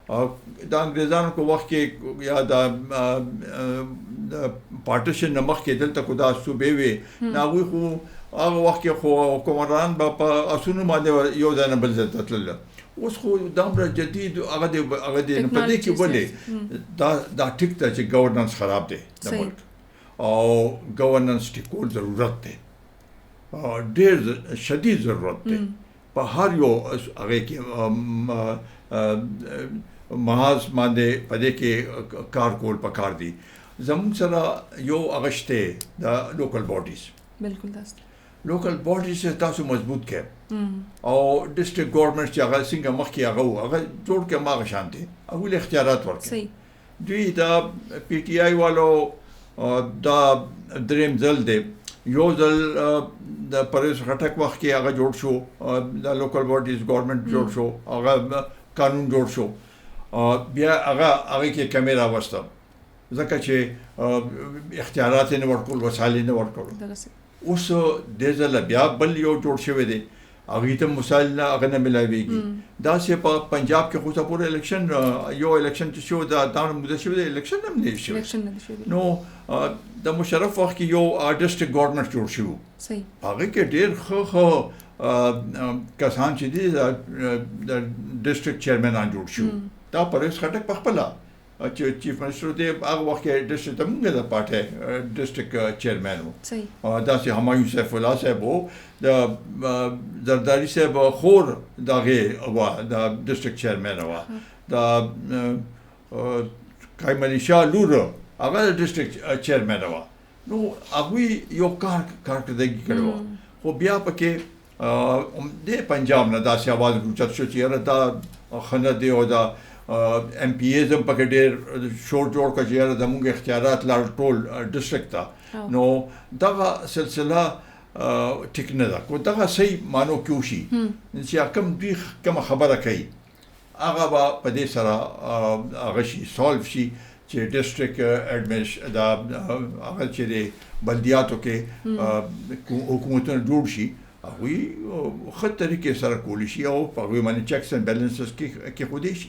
د انګریزانو په وخت کې یا د پارټیشن نه مخکې دلته کو دا صوبې وي، نو هغوی خو هغه وخت کې خو حکمران به په اسونو باندې یو ځای نه بل ځای ته تلل. اوس خو دومره جدید هغه دی، نو په دې کې ولې دا ټیک ده چې ګورننس خراب دی د ملک او ګورننس ټیکول ضرورت دی، ډېر شدید ضرورت دی. په هر یو هغه کې محاذ باندې په دې کې کار کول پکار دي. زموږ سره یو هغه شته، د لوکل باډیز. بالکل داسې. لوکل باډیز تاسو مضبوط کړئ او ډیسټریکټ ګورنمنټ چې هغه څنګه مخکې هغه وو، هغه جوړ کړئ، هغه شان دی، هغوی له اختیارات ورکړي. دوی د پي ټي آی والو دا دریم ځل دی. یو ځل د پرویز خټک وخت کې هغه جوړ شو، د لوکل باډیز ګورنمنټ جوړ شو، هغه قانون جوړ شو، بیا هغه هغه کې کمی راوسته، ځکه چې اختیارات یې نه ورکول، وسایل یې نه ورکول. اوس دې ځل بیا بل یو جوړ شوی دی، هغوی ته وسایل نه هغه نه ملاویږي. داسې په پنجاب کې خو پورې الیکشن، یو الیکشن چې شو، دا موده شوی دی، الیکشن هم نه شوی. الیکشن نه شوی. نو د مشرف وخت کې یو ډیسټریکټ ګورنمنټ جوړ شو. هغه کې ډېر ښه ښه کسان چې دي، د ډیسټریکټ چیرمنان جوړ شو. دا پرویز خټک په خپله چې چیف منسټر دی، هغه وخت کې ډیسټریکټ ته مونږ د پارټۍ ډیسټریکټ چیرمن وو. داسې همایون سیف الله صاحب وو، د زرداري صاحب خور دغه وه، د ډیسټریکټ چیرمن وه، د قایم علي شاه لور هغه د ډیسټریکټ چیرمن وه. نو هغوی یو کارکردګي کړې وه، خو بیا پکې د پنجاب نه داسې اواز اوچت شو چې یاره دا ښه نه دی، او دا ایم پي ایز هم پکې ډېر شور جوړ کړ چې یاره زموږ اختیارات لاړ ټول ډسټریکټ ته. نو دغه سلسله ټیک نه ده. کو دغه صحیح معنو کې وشي چې کوم دوی کومه خبره کوي، هغه به په دې سره هغه شي، سالو شي چې ډیسټریکټ اډمنس دا هغه چې د بلدیاتو کې حکومتونه جوړ شي، هغوی ښه طریقې سره کولی شي او په هغوی باندې چیکس اینډ بیلنسز کې کېښودی شي.